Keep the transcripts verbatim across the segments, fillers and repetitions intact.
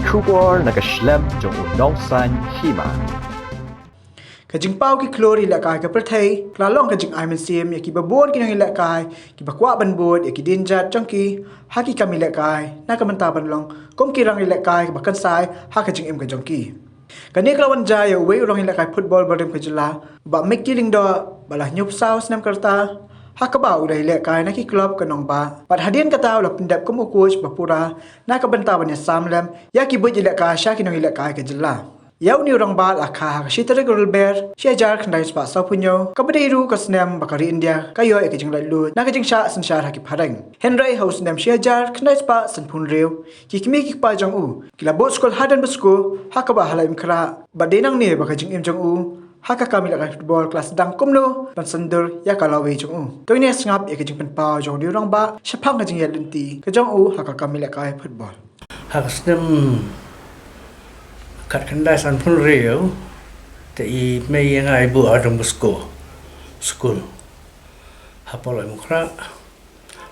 Khubor na ka shlem jong u nongsan hima. Ka jingpaw ki khlur ïalehkai ka pyrthei ka la long ka jingai mynsiem ïa kiba bun ki nongïalehkai kiba kwah ban bud ïa ki dienjat jong ki ha ki kam ïalehkai na ka bynta ban long kum ki rangïalehkai kiba kynsai ha ka jingim ka jong ki. Kane ka la wan jia ïa uwei u rangïalehkai football barim ka jylla, Bah Micky Lyngdoh, ba la hynñiewphew saw snem ka rta, ha kaba u la ïalehkai na ki club ka nongbah bad hadien kata u la pyndep kum u coach ba pura na ka bynta ban ïasam lem ïa ki buit ïalehkai sha ki nongïalehkai ka jylla. Ïa une u rangbah la kha ha ka shi tarik u Lber shi hajar khyndai spah sawphew hynñiew, kaba dei ruh ka snem ba ka ri India ka ïoh ïa ka jinglaitluid na ka jingshah synshar ha ki phareng. Hynrei ha u snem shi hajar khyndai spah sanphew hynriew, ki kmie ki kpa jong u ki la buh skul ha Don Bosco, ha kaba ha la im khrah bad dei nangne ba ka jingim jong u ha ka kam ïalehkai football ka la sdang kumno ban syndur ïa ka lawei jong u. To ngin ïa sngap ïa ka jingpynpaw jong une u rangbah shaphang ka jingïaid lynti ka jong u ha ka kam ïalehkai football. Ha ka snem khatkhyndai sanphew hynriew, te i mei ïa nga i buh ha Don Bosco School, hapoh Laitumkhrah.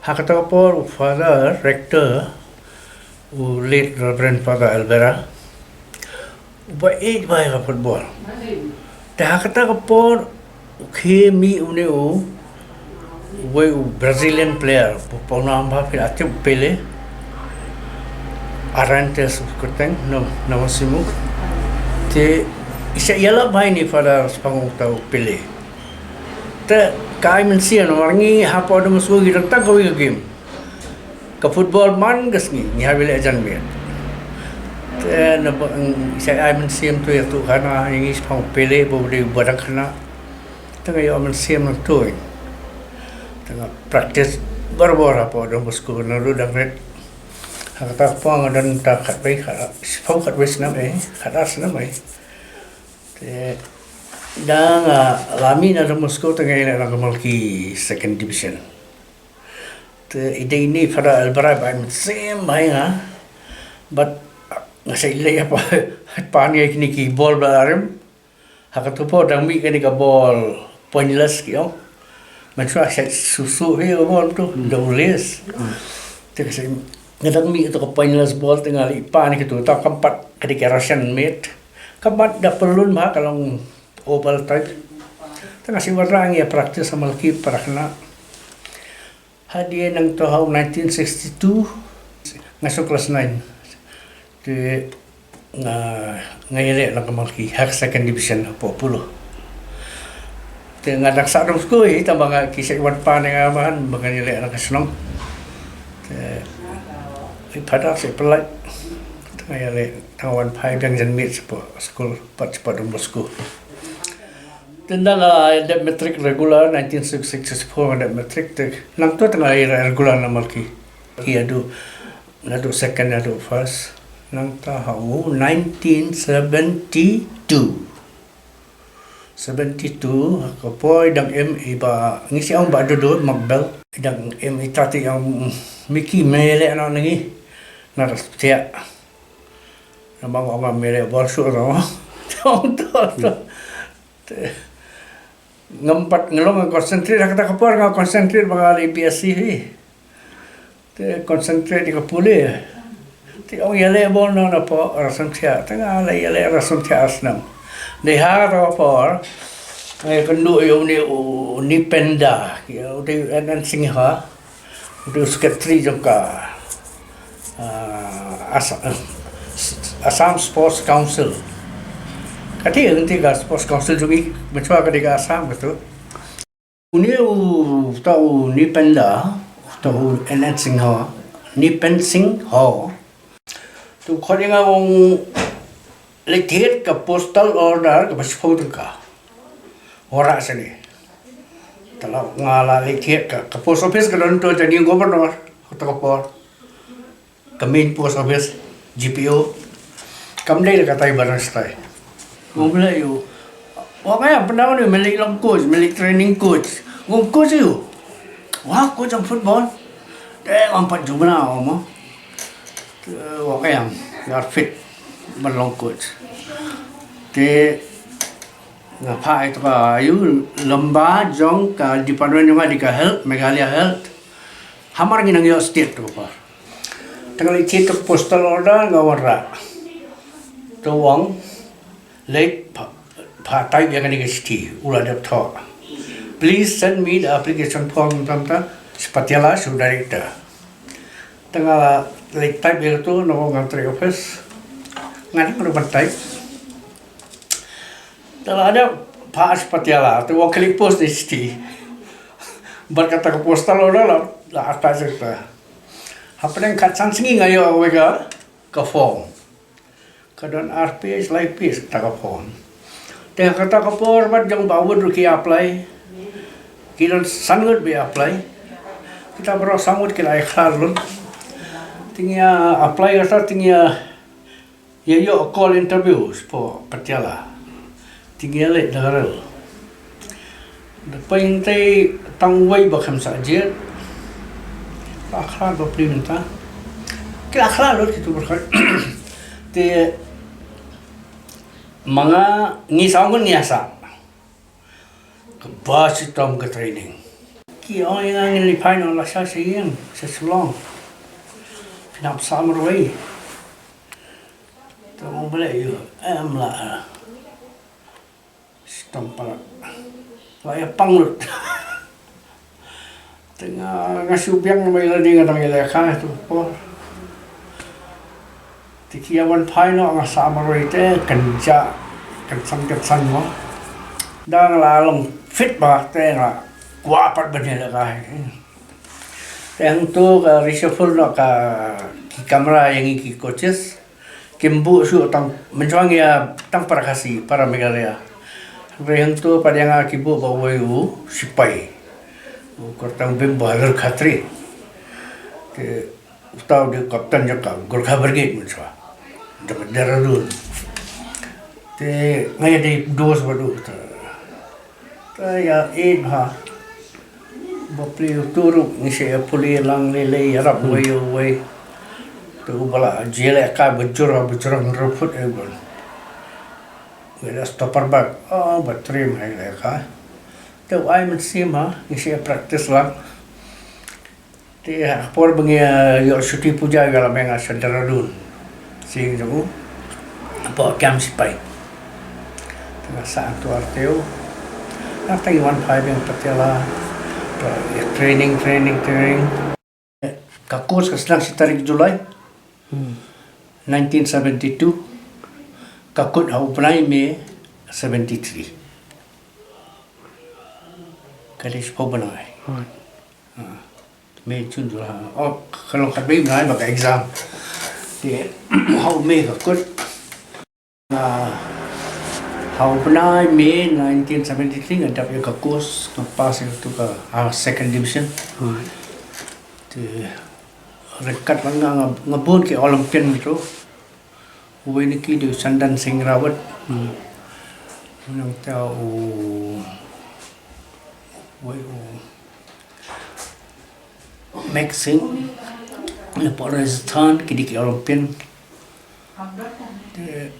Ha kata ka por u Father Rector, u late Reverend Father Albera, uba ïeit bha ïa ka football. Te ha kata ka por u khie mih une u, uwei u Brazilian player, uba pawnam bha, phi la tip, Pele. Arantes kyrteng, no, Nawasimuk. Te i shah ïalap bha ïa une Father shaphang uta u Pele. Te ka ai mynsiem namar ngi hapoh Don Bosco ngi don tang kawei ka game. Ka football man ka sngi ngi hap ïaleh janmiet. Te naba, mm, i shah ai mynsiem, to ïathuh khana ïa ngi shaphang u Pele, ba u dei uba dang khynnah. Te nga ïoh mynsiem nangta. Te nga practice barabor hapoh Don Bosco, naduh dang rit. Ha kata ka por nga don tang khatwei, khat, shiphew khatwei snem, eh, khatar snem, eh. Te da nga la mih na Don Bosco te nga ïaleh na ka Malki Second Division. Te i dei ine i Father Albera ba ai mynsiem bha ïa nga. Bad nga shait leh ïa pa, pan ïa kine ki ball ba la rim. Ha kata ka por dang mih kane ka ball pointless ki ong. Mynshuwa shait susu hi ka ball tu, da u lace. Te ka shait, nga dang mih kata ka pointless ball te nga leit pan ïa katu, ta kam pat ka dei ka Russian made. Ka mat da pyllun bha, ka long oval type. Te nga shait wanrah ngi ïa practice ha Malki para khynnah. Hadien nangta ha u nineteen sixty-two nga shu class nine. Te nga, nga ïaleh na ka Malki ha ka second division hapoh Apollo. Te nga dang sah Don Bosco hi, tang ba nga, ki shait wan pan ïa nga ban, ba ngan ïaleh na ka shnong. Te i Father shait pynlait. Te nga ïaleh, tang wan phai biang janmiet shapoh skul, pat shapoh Don Bosco. Te ynda nga dep matric regular, nineteen sixty-four nga dep matric, te nangta te nga ïaleh regular na Malki. Ki haduh, naduh second haduh first. Nangta ha u nineteen seventy-two. Seventy-two, ha ka por i dang im i Bah, ngi shym ong Bah Dodo, Makbel. I dang im i tat i ong, Micky, me leh noh na ngi. Na Rasptia. Namar nga ong me leh bol shuh noh. Te ong to, to. Te ngam pat, nga long nga concentrate, ha kata ka por nga concentrate ba nga leh B S C hi. Te concentrate ïa ka pule. Te ong ïaleh bol noh na pdeng Rasptia. Te nga la ïaleh Rasptia ar snem. Dei ha kata ka por nga ïakynduh ïa une u Nipenda, u dei u N N Singha. U dei u secretary jong ka, ah, Assa-, Assam Sports Council. Ka dei ka lynti ka Sports Council jong ngi, mynshuwa ka dei ka Assam katu. Une u, uta u Nipenda, uta u N N Singha, Nipen Singha. Te u khot ïa nga, ong leit thied ka postal order kaba shiphew tyngka. Wanrah shane. Te la nga la leit thied ka, ka post office ka don to jong u governor, ha kata ka por. Ka main post office, G P O. Kam dei la katai ba don shatai. Nga ong balei u. Ong ïa, pyndonkam ïa u, me leit long coach, me leit training coach. Nga ong coach ïa u. Wa, coach jong football. Te ngam pat ju bna, ong mo. Te ong ïa, you are fit ban long coach. Te nga phah ïa u lyngba jong ka department jong nga dei ka health, Meghalaya Health. Hamar ngi nang ïoh state to ka por. Te nga leit thied ka postal order nga wanrah. Te u ong, leit pha, pha type ïa kane ka shithi, u la dep thoh. Please send me the application form, tam tam, sha Patiala, sha u director. Te nga la leit type ïa kato, na u ong ngan trei office. Nga dang ruh ban type. Te la dep phah sha Patiala, te u ong khlieh post ne shithi. Bad kata ka postal order la, la attach ïa kata. Hapdeng khatsan sngi nga ïoh kawei ka, ka form. Ka don ar page, lai page kata ka form. Te ha kata ka por bad jong ba ngut ruh ki apply. Ki don san ngut ba apply. Kita baroh saw ngut ki la ïakhlad lut. Te ngi ïa apply kata, te ngi ïa, ïa ïoh call interview shapoh Patiala. Te ngi ïa leit da ka rel. Da poi hangtei tang uwei ba khlem sah jied. La khlad bapli mynta. Ki la khlad lut kito baroh. Te ma nga, ngi saw ngut ngi ïa sah. Kaba shitom ka training. Ki ong ïa nga, ngin leit phai noh lashai sha ïing, sha Shillong. Phin hap sah marwei. Te ong balei ïa u, em lah. Shitom palat. La ïa pang lut. Te nga, nga shu biang namar ïa lade nga dang ïalehkai ha kato ka por. Te ki ïa wan phai noh, nga sah marwei te kynjah, kynsan kynsan mo. Da nga la long fit bha te nga kwah pat ban ïalehkai. Te hangto ka reshuffle noh ka, ki kamra ïa ngi ki coaches. Kim buh shuh tang, mynshuwa ngi ïa tang para Khasi, para Meghalaya. Hynrei hangto pat ïa nga ki buh bad uwei u sipai. U kyrteng Bim Bahadur Khatri. Te uta u dei u captain jong ka Gorkha Brigade mynshuwa. Jong ka Dehradun. Te nga ïa dei dos bad u te. Te ïa ïeit bha. Bapli uto ruh ngi shait ïa pule lang lei lei ïarap uwei ïa uwei. Te uba la ju ïalehkai ba jur ha ba jrong ruh put ïa uba. Uwei la stopper back. Oh, ba triem ha ïalehkai. Te u ai mynsiem ha ngi shait ïa practice lang. Te ha ka por ba ngi ïa ïoh shuti puja ïa la meng sha Dehradun. Sing jong u. Hapoh camp sipai. Te nga sah hangto ar taïew. Hangta ngi wan phai biang Patiala. Training, training, training. Ka course ka sdang shi tarik July. Hmm. Nineteen seventy-two. Ka kut ha u bnai May seventy-three. Ka dei shiphew bnai. Right. Ah. May, June, July. Oh, ka long khatwei bnai ba ka exam. Te ha u May ka kut. Ah, ha u bnai May nineteen seventy-three nga dep ïa ka course, nga pass ïa kato ka, ah, second division. Hmm. Te ryngkat lang nga, nga, nga bun ki Olympian ruh. Uwei na ki dei u Chandan Singh Rawat. Hmm. Nangta u, uwei u Max Singh, napoh Rajasthan, ki dei ki Olympian. Te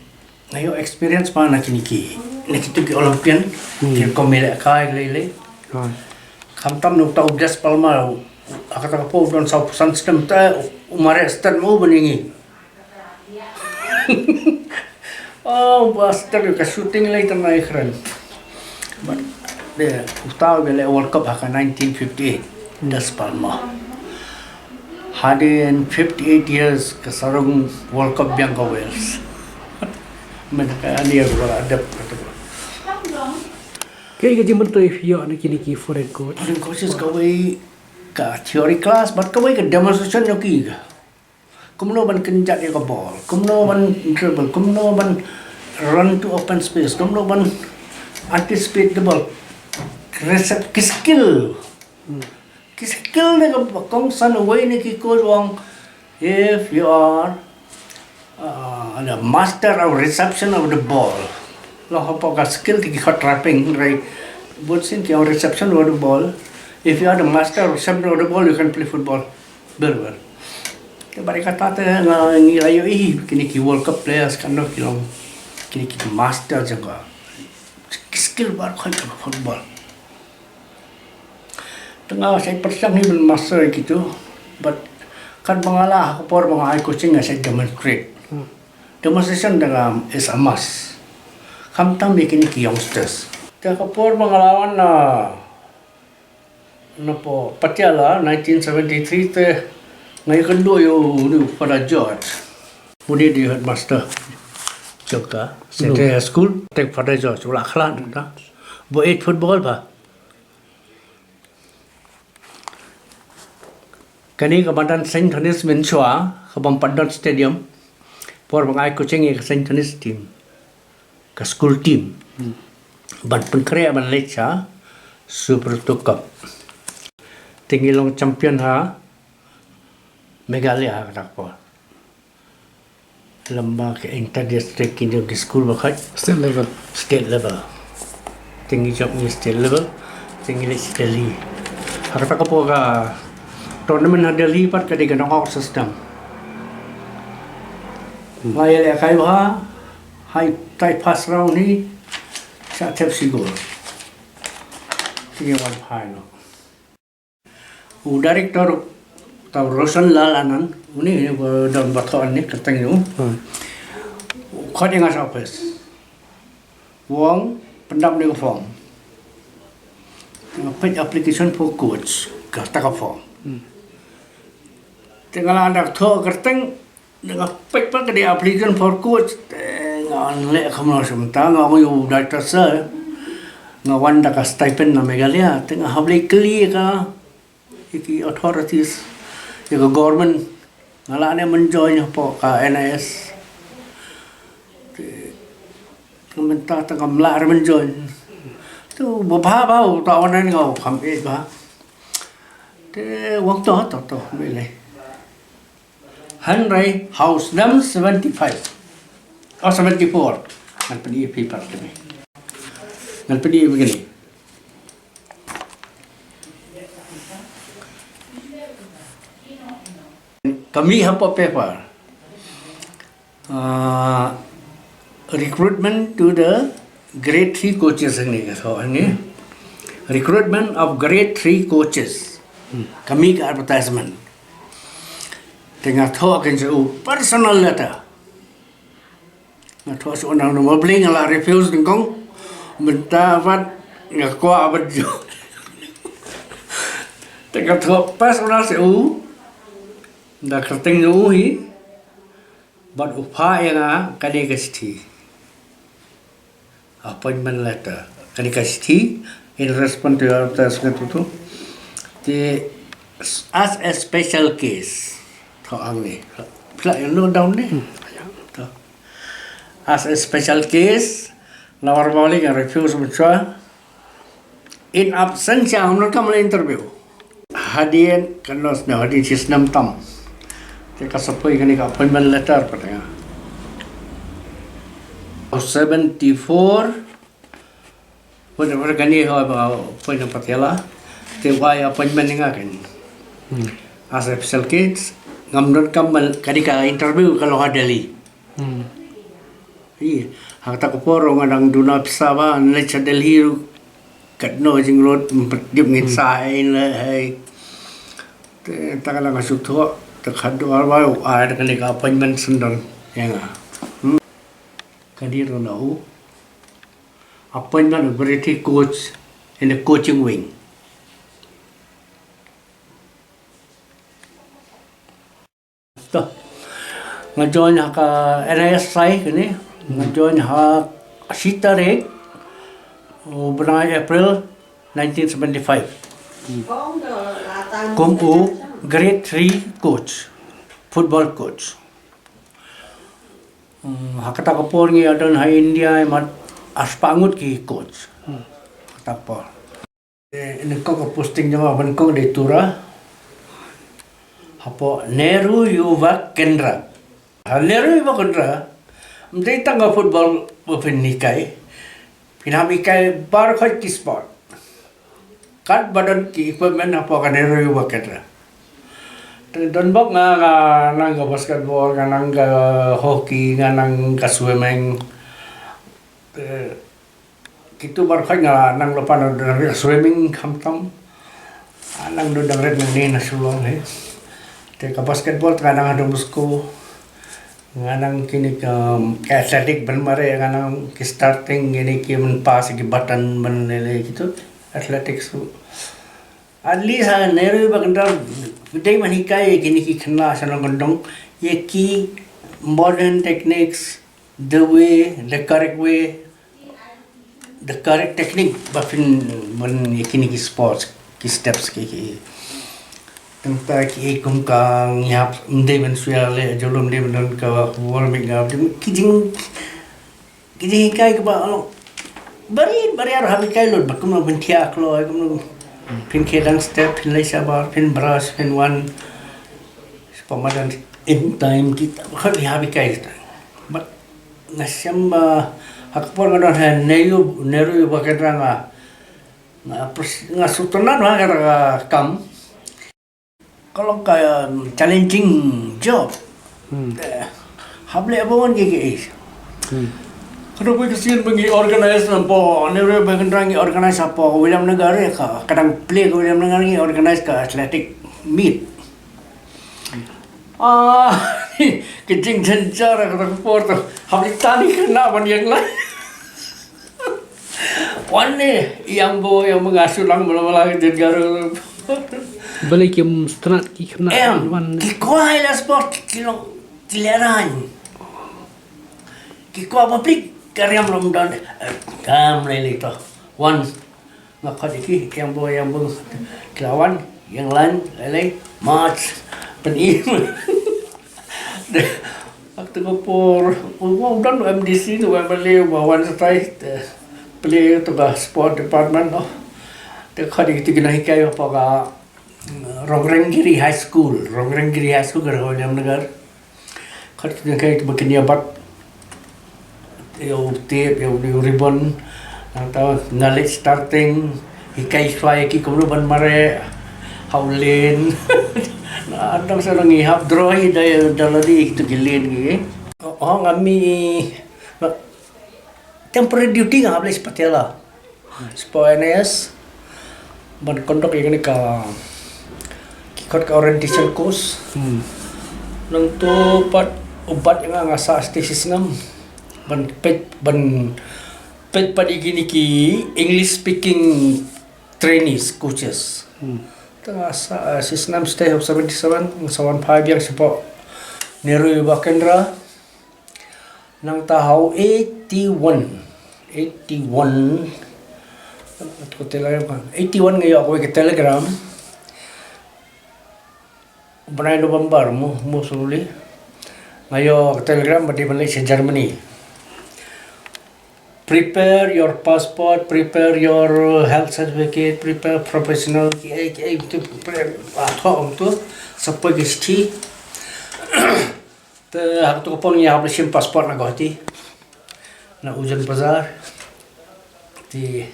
nga ïoh experience bha na kine ki, na kito ki Olympian, hmm, ki rukom ïalehkai lei lei. Hmm. Khamtam na uta u Des Palma, ha kata ka por u don saw phew san snem te u mareh stet ma u ban ïa ngi. Oh, bastard, ka shooting lei tang nai kren. But the uta u leh World Cup ha ka nineteen fifty-eight, Des Palma. Hadien fifty-eight years ka sarong World Cup biang ka Wales. Mynta ka ani ïa ka la dep ka tu. Kaei ka jingmyntoi ïoh na kine ki foreign coach? Foreign coaches kawei ka theory class, but kawei ka demonstration jong ki ka. Kumno ban kynjat ïa ka ball, kumno ban dribble, kumno ban run to open space, kumno ban anticipate the ball. Recep-, ki skill. Hmm. Ki skill ne ka kongsan, uwei na ki coach u ong, if you are, uh, the master of reception of the ball. Long hapoh ka skill te ki khot trapping, right? Bun sien ki ong reception of the ball. If you are the master of reception of the ball, you can play football very well. Te bad kata te nga ngi la ïohi kine ki World Cup players katno ki long, kine ki master jong ka skill baroh kawei ka football. Te nga shait pyrshang hi ban master ïa kito, but katba nga lah ha ka por ba nga ai coaching nga shait demonstrate. Hmm. Demonstration dang is a must. Khamtam ïa kine ki youngsters. Te ka por ba nga la wan na, na po Patiala nineteen seventy-three te nga ïakynduh ïa u, u Father George. Une u dei headmaster jong ka Saint High School. Te Father George u la khlad da ba ïeit football ba. Kane ka madan Saint Thomas mynshuwa, ka bym pat don stadium. Por ba nga ai coaching ïa ka Saint Thomas team, ka school team, ban pynkhreh ban leit sha Super Two Cup. Te ngi long champion ha Meghalaya ha kata ka por. Lem bad ka inter district, ki dei ki school ba khot state level. State level. Te ngi jop ngi state level. Te ngi leit sha Delhi. Ha kata ka por ka tournament ha Delhi pat ka dei ka knockout system. Nga ïalehkai bha, ha tai first round hi, shah thep shi goal. Te ngi wan final. U director, uta u Roshan Lal Anand, une u don ba thoh ne kyrteng u. Hmm. U khot ïa nga sha office. U ong pyndap ne ka form. Nga peit application for coach, kata ka form. Hmm. Te nga la dang thoh kyrteng, nga peit pat ka dei application for coach, te nga leh kumno shim ta, nga ong ïa u director sir, nga wan da ka stipend na Meghalaya, te nga hap leit kylli ïa ka, ïa ki authorities, ïa ka government, nga lah ne ban join hapoh ka N I S. Te nga mynta te ngam lah re ban join. Te ba bha ba uta u Anand, nga ong kham ïeit bha. Te u ong to, to, to, mih lei. Hynrei ha u snem seventy-five. Oh, seventy-four. Ngan pyni ïa phi pat kane. Ngan pyni ïa phi kane. Ka mih hapoh paper. Ah, recruitment to the grade three coaches, hangne ka thoh hangne. Recruitment of grade three coaches. Ka mih ka advertisement. Te nga thoh keiñ sha u personal letter. Nga thoh sha u, nang, nang, ma bling nga la refuse nyngkong. Mynta pat nga kwah ban join. Te nga thoh personal sha u. Da kyrteng jong u hi. Bad u phah ïa nga kane ka shithi. Appointment letter. Kane ka shithi, in response to your test, kata tu. Te, as a special case. Thoh hangne. Phi lah ïa note down ne. Hmm. Thoh. As a special case, Lower Bawling, nga refuse mynshuwa. In absentia, ngam donkam ban interview. Hadien katno snem, hadien shi snem tam. Te ka sa poi kane ka appointment letter pat ïa nga. Seventy-four, whatever, kane ho ba poi na Patiala. Te u ai appointment ïa nga keiñ. Hmm. As a special case, ngam donkam ban, kane ka interview ka long ha Delhi. Hmm. Ïa, ha kata ka por nga dang duna pisa bha, ngan leit sha Delhi ruh katno jingrut, ym pat tip ngin sa ei ei. Te ta ka dang nga shu thoh, te khadduh arwai u ai da kane ka appointment syndon ïa nga. Hmm. Kane ruh na u appointment of grade three coach in the coaching wing. To. Nga join ha ka N I S sai kane. Nga join ha shi tarik u bnai April nineteen seventy-five. Kum u grade three coach, football coach. Hmm, ha kata ka por ngi ïa don ha India, mat arspah ngut ki coach. Kata ka por. Eh, nyngkong ka posting jong nga, nyngkong dei Tura. Hapoh Nehru Yuva Kendra. Ha Nehru Yuva Kendra, ym dei tang ka football ba phin hikai. Phin hap hikai baroh khoit ki sport. Katba don ki equipment hapoh ka Nehru Yuva Kendra. Te don bok nga, nga nang ka basketball, nga nang ka hockey, nga nang ka swimming. Te Kitu baroh khoit nga nang lypa na dang rit swimming khamtam. Nga nang dang rit nangne na Shillong hi. Te ka basketball te nga nang ha Don Bosco. Nga nang kine ka, um, athletic ban mareh, nga nang ki starting kine ki ban pass ki button ban lele kitu. Athletics tu. At least ha Nehru Yuva Kendra dei ban hikai kine ki khynnah sha nongkyndong ïa ki modern techniques, the way, the correct way, the correct technique ba phin ban ïa kine ki sports, ki steps ki ki. Tang ta ki kum ka ngiap mdei ban swial le jolum dei ban don ka warming up, ki jing ki jinghikai kaba long. Bari bari ar habi kai lut ba kumno ban thiah kloi, kumno phin khie dang step, phin leit shabar, phin brush, phin wan. Spa madan in time kita habi habi kai kita. But nga shem ba ha ka por nga don ha Nehru, Nehru Yuva Kendra nga, nga pers-, nga sutran ha ka kam. Ka long ka, um, challenging job. Hmm. Eh, hap leh bun ki ki. Hmm. Ka dei ka sien ba ngi organize na po, Nehru Yuva Kendra ngi organize ha po Williamnagar, eh, ka, ka dang plie ka Williamnagar ngi organize ka athletic meet. Ah, ka jingjynjar ka dang por tu. Hap leh tani ka na ban ïeng lai. Wan ne, ïang bo, ïang bo nga shu lang mala mala ka jynjar. Balei kim start ki khynnah em, wan ne? Ki kwah ïa la sport, ki long, ki lehrain. Ki kwah public, ka riam lam don. Eh, kam lei lei to. Wan, nga khot ïa ki, ïang bo, ïang bo. Ki la wan, ïeng lan, lei lei, march, pyni. Ak tu ka por, u, u don u M D C tu, u M L A, u ba wan shatai, te, plie tu ka sport department, no. Te khot ïa ki tu ki nonghikai hapoh ka, mm, Rongrengiri High School, Rongrengiri High School, ka Williamnagar. Khot ïa ki tu ba kin ïa bat. Ïa u tip, ïa u, ïa u ribbon. Nangta nga leit starting, hikai shuwa ïa ki kumno ban mareh ha u lane. Na dang sa ngi hap draw hi da, da lade ïa kitu ki lane ki. Oh, oh, nga mih, nga, temporary duty nga hap leit sha Patiala. Sha N I S. Ban conduct ïa kane ka, ki khot ka orientation course. Hmm. Nangtu pat u bat ïa nga, nga sah shatei shisnem. Ban peit, ban peit pat ïa kine ki English speaking trainees, coaches. Hmm. Te nga sah, eh, shisnem shatei, hap seventy seven, nga sa wan phai biang shapoh Nehru Yuva Kendra. Nangta ha u eighty one, eighty one, eighty one nga ïoh kawei ka telegram. Bnai November mo, mo suli. Nga ïoh ka telegram ba dei ban leit sha Germany. Prepare your passport, prepare your health certificate, prepare professional, ki ei, ki ei, tu prepare, ah, tu, tu, sa poi ki shithi. Te ha kato ka por ngi hap leit shim passport na Guwahati, na Ojan Bazar. Te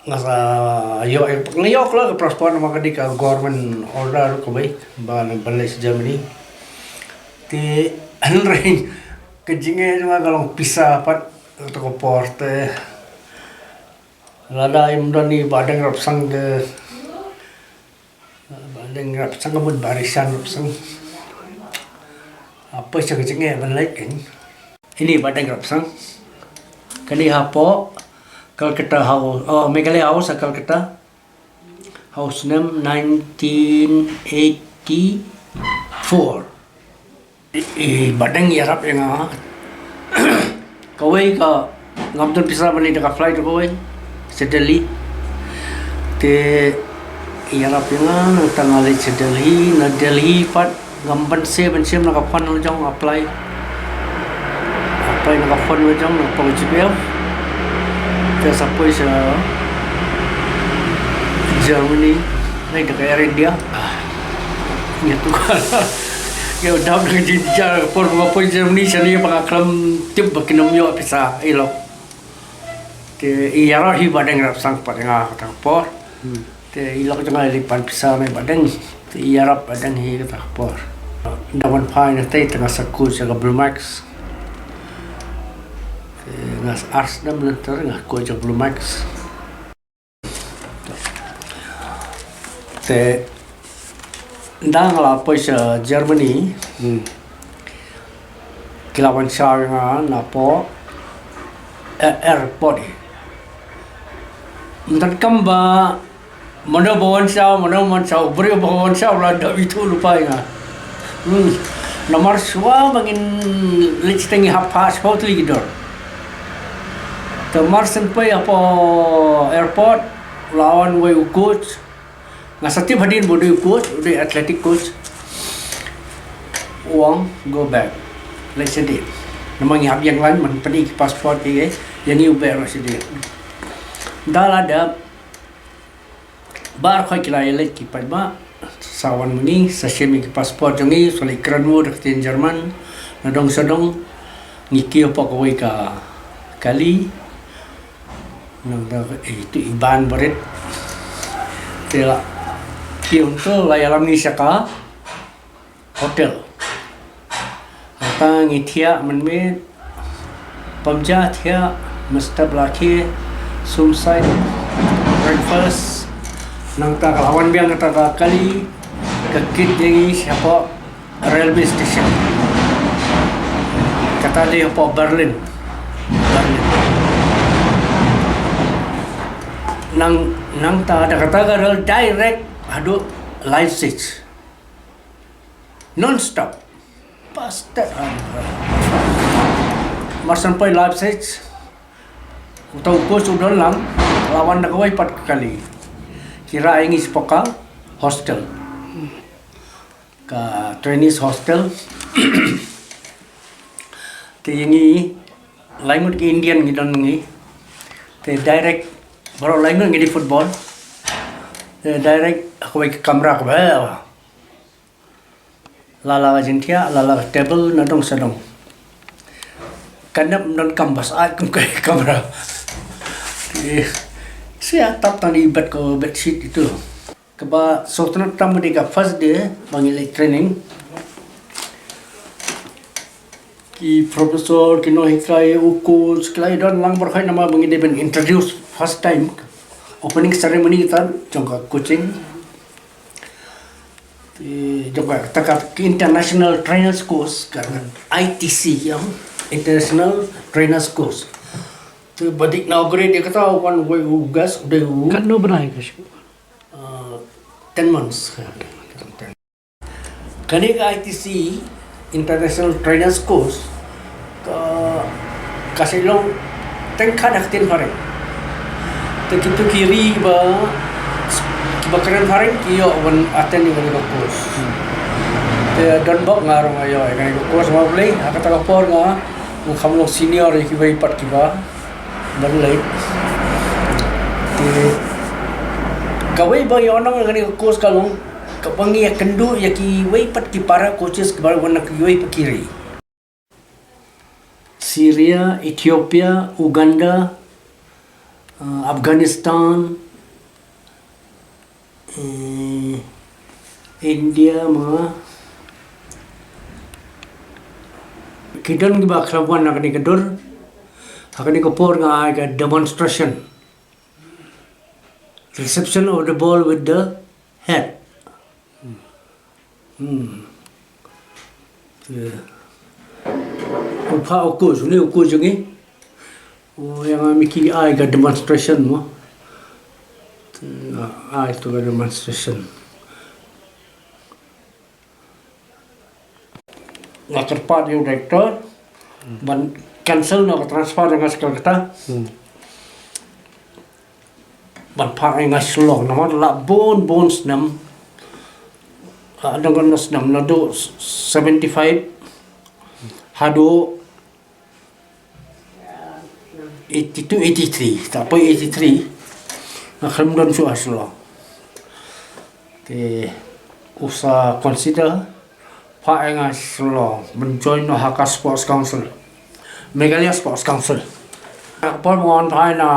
nga sa ïoh, nga ïoh kloi ka passport namar ka dei ka government order kawei ba ban leit sha Germany. Te hynrei ka jingeh jong nga ka long pisa pat kato ka por te lada im don i Bah Deng Rapsang te Bah Deng Rapsang ka mut Bah Rishan Rapsang. Apa sha ka jingeh ban leit kan. Ini Bah Deng Rapsang. Kane hapoh Calcutta House, oh, Meghalaya House ha Calcutta. Ha u snem nineteen eighty-four. I, i Bah Deng ïarap ïa nga. Kawei ka ngam don pisa ban leit da ka flight kawei sha Delhi. Te ïarap ïa nga nangta nga leit sha Delhi, na Delhi pat ngam banse ban shim na ka fund la jong, apply. Apply na ka fund la jong na pang G P F. Te sa poi sha Germany, leit da ka Air India. Ïa tu ka. Ïa u dap da ka jingjar por ba poi Germany shane ba nga khlem tip ba kin ym ïoh pisa, i lok. Te i ïarap hi Bah Deng Rapsang pat ïa nga kata ka por. Hmm. Te i lok jong nga i leit pan pisa na i Bah Deng. Te i ïarap Bah Deng hi kata ka por. Da wan phai na tei te nga sa coach ïa ka Blue Max. Te nga sa ar snem lynter nga coach ïa ka Blue Max. Te Nda nga la poi sha Germany. Ki la wan shaw ïa nga napoh, eh, airport. Mynta kam ba mano ba wan shaw, mano ba wan shaw, u briew ba wan shaw la da itu lupa ïa nga. Hmm. Namar shuwa ba ngin leit sha teng ngi hap phah shiphew tylli ki dor. Te mar shen poi hapoh airport, la wan wei u coach. Nga sa tip hadien ba u dei u coach, u dei athletic coach. U ong, "Go back. Leit shadien." Namar ngi hap ïeng line, man pyni ki passport ki, eh, ïa ngi u beh ruh shadien. Da la dep, baroh khoit ki la ïaleit ki paidbah, sa wan ma ngi, sa shim ïa ki passport jong ngi, sa leit kren mo da ka ktien German, na dong sha dong, ngi kiew hapoh kawei ka kali, nangta, eh, itu i ban barit. Te la kiew hangto la ïalam ngi sha ka hotel. Hangta ngi thiah mynmiet, pynjah thiah, mynstep la khie, sum sait, breakfast. Nangta ka la wan biang kata ka kali, ka kit ïa ngi shapoh railway station. Kata dei hapoh Berlin. Berlin. Nang, nangta da kata ka rel direct haduh Leipzig. Non stop. Pas tet han. Mar shen poi Leipzig. Uta u coach u don lang. La wan da kawei pat ka kali. Ki rah ïa ngi shapoh ka hostel. Ka trainees hostel. Te ïa ngi, lai ngut ki Indian ngi don ngi. Te direct, baroh lai ngut ngi dei football. Te direct, ha kawei ka kamra kaba la la ka jingthiah, la la ka table, na dong sha dong. Ka nep ym don kam, bas ai kum ka kamra. Te, shu ïa tap tang da i bed ko, bedsheet itu. Kaba sngewtynnat tam ka dei ka first day ba ngi leit training. Ki professor, ki nonghikai, u coach, ki la ïadon lang baroh khoit namar ba ngi dei ban introduce first time. Opening ceremony kita jong ka coaching. Te jong kata ka International Trainers Course, ka I T C, ïa, International Trainers Course. Te ba dei inaugurate ïa kata, wan wei u guest, u dei u, katno bnai ka shu? Uh, ten months. Kane ka I T C, International Trainers Course, ka, ka sa long tyngkhat ha ka ktien phareng. Te kito ki ri ba, kiba kren phareng ki ïoh ban attend ïa kane ka course. Te don bok nga ruh nga ïoh ïa kane ka course, ma U Blei, ha kata ka por nga, nga kham long senior ïa kiwei pat kiba ban leit. Te kawei ba ïoh nong ïa kane ka course ka long kaba ngi ïakynduh ïa kiwei pat ki para coaches kiba wan na kiwei pat ki ri. Syria, Ethiopia, Uganda, uh, Afghanistan, eh, India, ma. Ki don kiba khlem wan na kane ka dur. Ha kane ka por nga ai ka demonstration. Reception of the ball with the head. Hmm. Te u phah u coach, une u coach jong ngi. U ïa nga miki ai ka demonstration mo. Te nga ai to ka demonstration. Nga kyrpad ïa u director ban cancel noh ka transfer jong nga sha Kolkata. Hmm. Ban phah ïa nga Shillong namar la bun bun snem. Ah, dang kano snem, naduh seventy-five haduh eighty-two, eighty-three, ta poi eighty-three, nga khlem don shuh ha Shillong. Te u sa consider phah ïa nga Shillong ban join noh ha ka Sports Council, Meghalaya Sports Council. Ka por ba nga wan phai na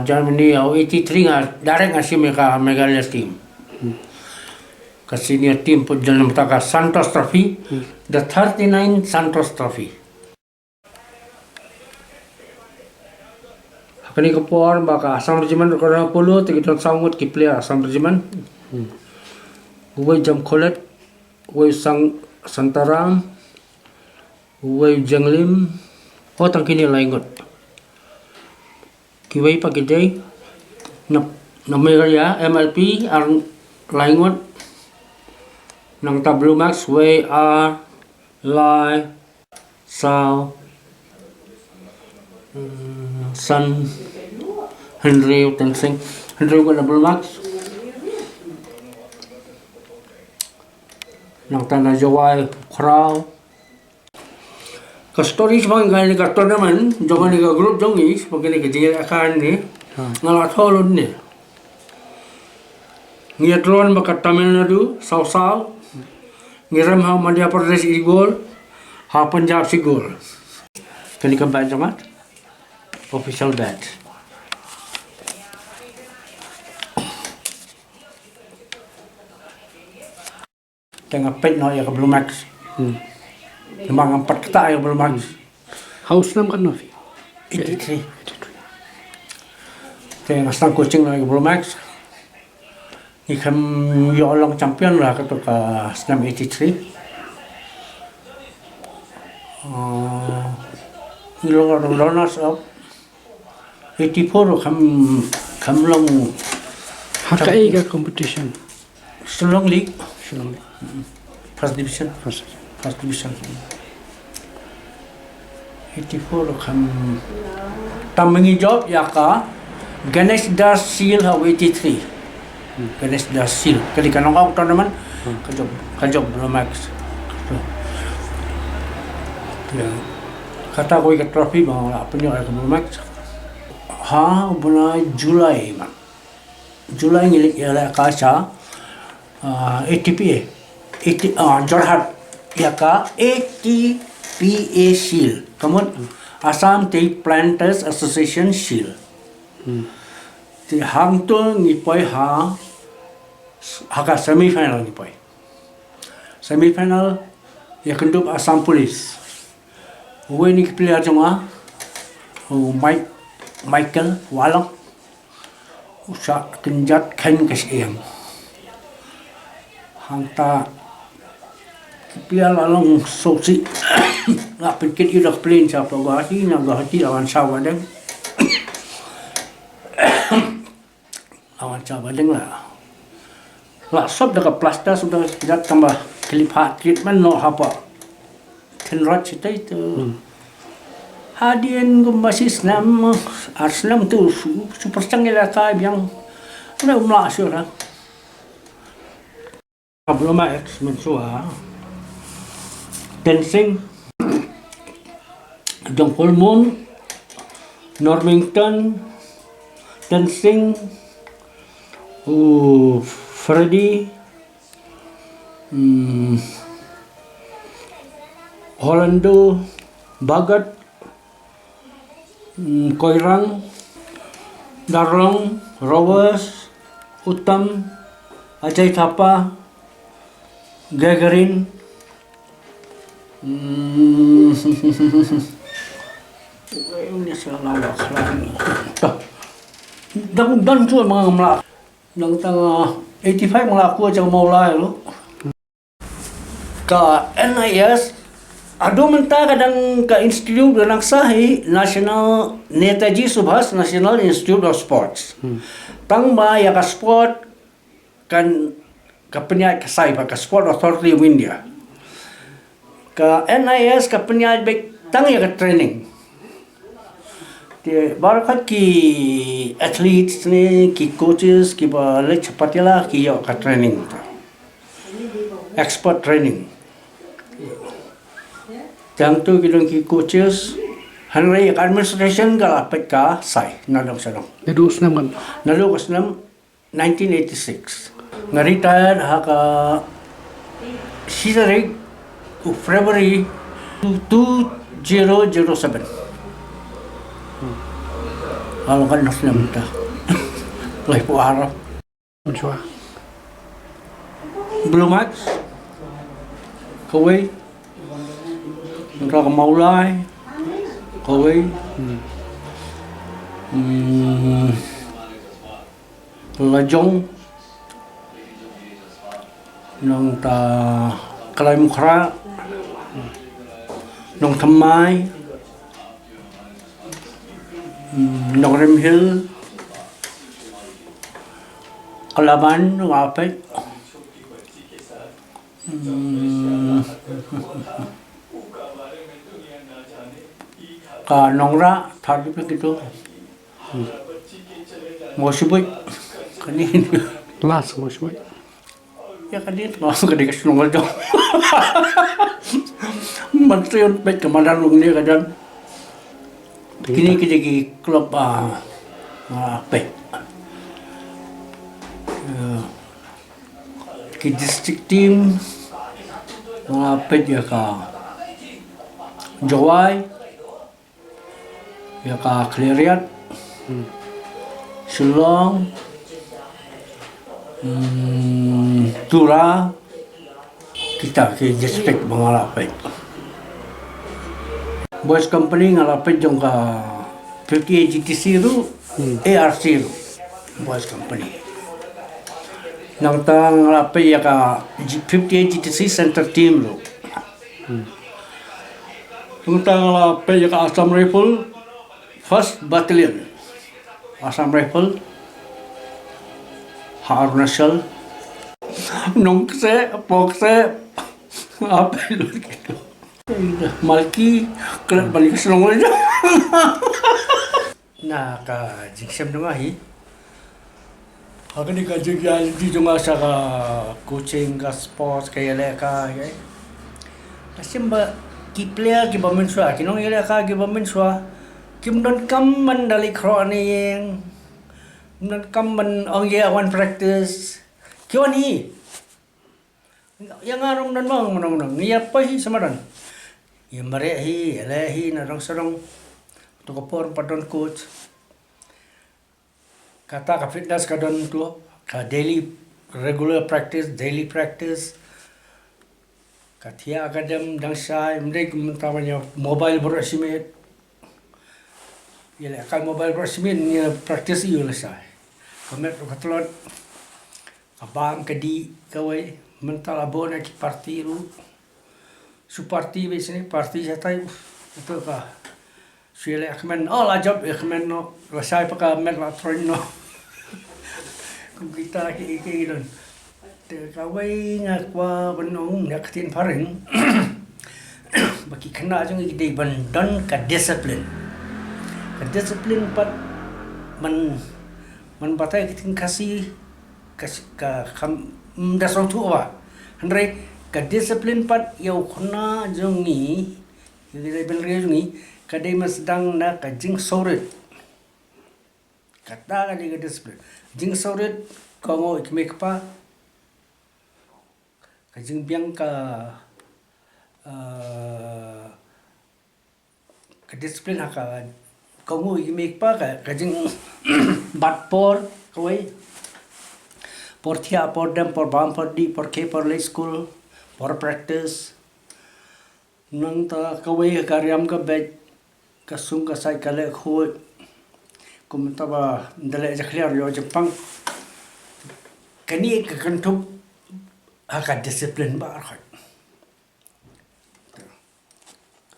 Germany ha u eighty-three, nga direct nga shim ïa ka Meghalaya team. Ka senior team pat jong nangta ka Santosh Trophy, the thirty-nine Santosh Trophy. Ha kane ka por ba ka Assam Regiment ruh ka don ha Polo, te ki don saw ngut ki player Assam Regiment. Hmm. Uwei Jamkholet, uwei Sang Santaram, uwei Jenglim, o tang kine lai ngut. Kiwei pat ki dei na, na Meghalaya, M L P ar lai ngut. Nangta Blue Max wei ar lai saw, mm, san, hynriew, tensing, hynriew ka double marks. Nangta na Jowai khraw. Ka story shaphang kane ka tournament jong kane ka group jong ngi, shaphang kane ka jingïalehkai ne, nga la thoh lut ne. Ngi ïa draw bad ka Tamil Nadu saw saw. Ngi rem ha Madhya Pradesh i gol, ha Punjab shi gol. Kane ka badge jong nga, official badge. Te nga peit noh ïa ka Blue Max. Hmm. Te ma ngam pat ktah ïa ka Blue Max. Ha u snem katno phi? Eighty-three. Te nga sdang coaching noh ïa ka Blue Max. Ngi khlem ïoh long champion la kato ka snem eighty-three. Ah, ngi long runners up. Eighty-four ruh khlem, khlem long. Ha kaei ka competition? Shillong League. Shillong League. First division. First. First division. Eighty-four ruh khlem. Tang ma ngi jop ïa ka Ganesh Das Shield ha eighty-three. Ganesh Das Shield. Ka dei ka knockout tournament. Hmm. Ka jop, ka jop Blue Max. Ïa. Kata kawei ka trophy ba nga la pynïoh ïa ka Blue Max. Ha u bnai July, man. July ngi leit ïalehkai sha, ah, A T P A. A T, ah, Jorhat. Ïa ka A T P A Shield. Ka mut Assam Tea Planters Association Shield. Hmm. Te hangto ngi poi ha, ha ka semi final ngi poi. Semi final ïakynduh Assam Police. Uwei na ki player jong nga, u Mike, Michael Walong. U shah kynjat kheiñ ka shyieng. Hangta ki player la long sngewsih. La pynkit ïa u da ka plane sha Guwahati, na Guwahati la wan shaw badeng. Awan cha ba ding la. La sop da ka plaster sop da ka jat tang ba ki lip ha treatment noh hapa. Thin rot sitei tu. Hmm. Hadien kumba shi snem, ar snem tu su, su pyrshang ïalehkai biang. Ynda um lah shuh ra. Ka Blue Max mynshuwa. Tensing, Jongpolmon, Normington, Tensing, u Freddy, mm, Orlando, Bhagat, mm, Koirang, Darlong, Rowers, Uttam, Ajay Thapa, Gagarin, mm, dang, dang tu ma nga mla. Nangta eighty-five nga la kuh jong Mawlai ruh. Ka N I S, haduh mynta ka dang ka institute ka dang sah hi National Netaji Subhas National Institute of Sports. Hmm. Tang ba ïa ka sport kan ka pynïaid ka S I F A, ka Sport Authority of India. Ka N I S ka pynïaid beit tang ïa ka training. Te baroh khat ki athletes ne ki coaches kiba leit sha Patila ki ïoh ka training. Expert training. Tang tu ki don ki coaches. Hynrei ka administration ka la peit ka S I F A na dong sha dong. Naduh snem kan? Naduh ka snem nineteen eighty-six. Nga retired ha ka shi tarik u February two zero zero seven. Hmm. Halong kan nafnem ta. Lai pu arap. Mynshuwa. Blue Max. Kawei. Nangta ka Mawlai. Kawei. Hmm. Hmm. Lajong. Nongta Khlai Mukhra, Nongthymmai, mm, Nongrim Hill, Khlaban, Nongapei. Mm, ka Nongrah, thar ki phi kito. Mawshbuit. Kane. Last Mawshbuit. Ïa kane, kane ka shnong ka jong. Ban shu peit ka madan lung ne ka jan. Kine ki dei ki club, ah, ah, peit. Ïa ki district team, ah, peit ïa ka Jowai, ïa ka Khliehriat, Shillong, mm, Tura, kita ki district ba nga la peit. Boys Company nga la peit jong ka fifty-eight G T C ruh, A R C ruh, Boys Company. Nangta nga la peit ïa ka G-, fifty-eight G T C Center Team ruh. Nangta nga la peit ïa ka Assam Rifle, First Battalion, Assam Rifle, ha Arunachal. Nongkseh, Pokse, apa lu gitu. Malki, klet balik ke Selangor aja. Na ka jingshem dang ahi. Ha kane ka jingïaid lynti jong nga sha ka coaching, ka sports, ka ïalehkai. Ka shem ba ki player kiba mynshuwa, ki nongïalehkai kiba mynshuwa, kim donkam ban da leit khroh ne ïeng. Kim donkam ban ong ïa wan practice. Ki wan hi. Ïa nga ruh ym don mo, mo, mo, mo. Ngi ïa poi hi sa madan. Ïa mareh hi, ïa leh hi, na dong sa dong. To ka por pat don coach. Kata ka fitness ka don to, ka daily, regular practice, daily practice. Ka thiah ka dem dang shai, ym dei kum mynta ban ïa mobile baroh shimet. Ïa leh ka mobile baroh shimet, ïa practice ïa lashai. Ka met ka tlot. Ka bam ka dih kawei, mynta la bun ki party ruh. Shu party beit shane, party shatai, uff, ito ka. Shu ïaleh kmen, oh, la jop ïa kmen noh, lashai pat ka met la troiñ noh. Kum kita ki, ki, ki don. Te kawei nga kwah ban ong na ka ktien phareng. Ba ki khynnah jong ngi ki dei ban don ka discipline. Ka discipline pat ban, ban batai ka ktien Khasi, ka, ka, kam, mm, da sngewthuh ba. Hynrei ka discipline pat ïa u khynnah jong ngi, ïa ka jaitbynriew jong ngi, ka dei ban sdang na ka jingsngewrit. Kata ka dei ka discipline. Jingsngewrit, kohnguh ïa ki kmie kpa, ka jingbiang ka, ah, ka discipline ha ka, kohnguh ïa ki kmie kpa, ka, ka jingbat por, kawei. Por thiah, por dem, por bam, por dih, por khie, por leit skul, por practice. Nangta kawei ka riam ka beit, ka sung ka sait ka leh khuid. Kumta ba da leh jakhlia ïoh jingpang. Kane ka kynthup ha ka discipline ba ar khoit.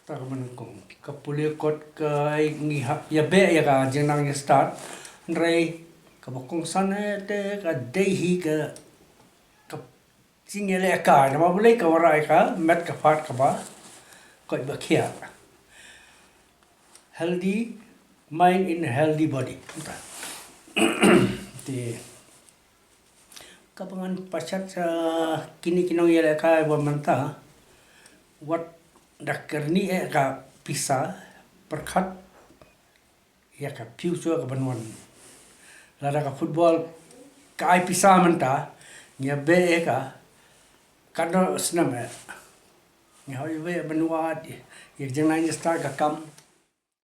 Kata ka ban kong ka pule kot ka ngi hap ïa beh ïa ka jingnang ïa start. Hynrei kaba kongsan eh te ka dei hi ka, ka jingïalehkai, namar balei ka wanrah ïa ka met ka phad kaba koit ba khiah. Healthy mind in a healthy body. Te kaba ngan pashat sha kine ki nongïalehkai ba mynta, wat da kyrni eh ka pisa, pyrkhat ïa ka future kaban wan. Lada ka football ka ai pisa mynta, ngi ïa beh ïa ka, katno snem eh. Ngi hap ïa beh ban wad ïa ka jingnang jingstad, ka kam,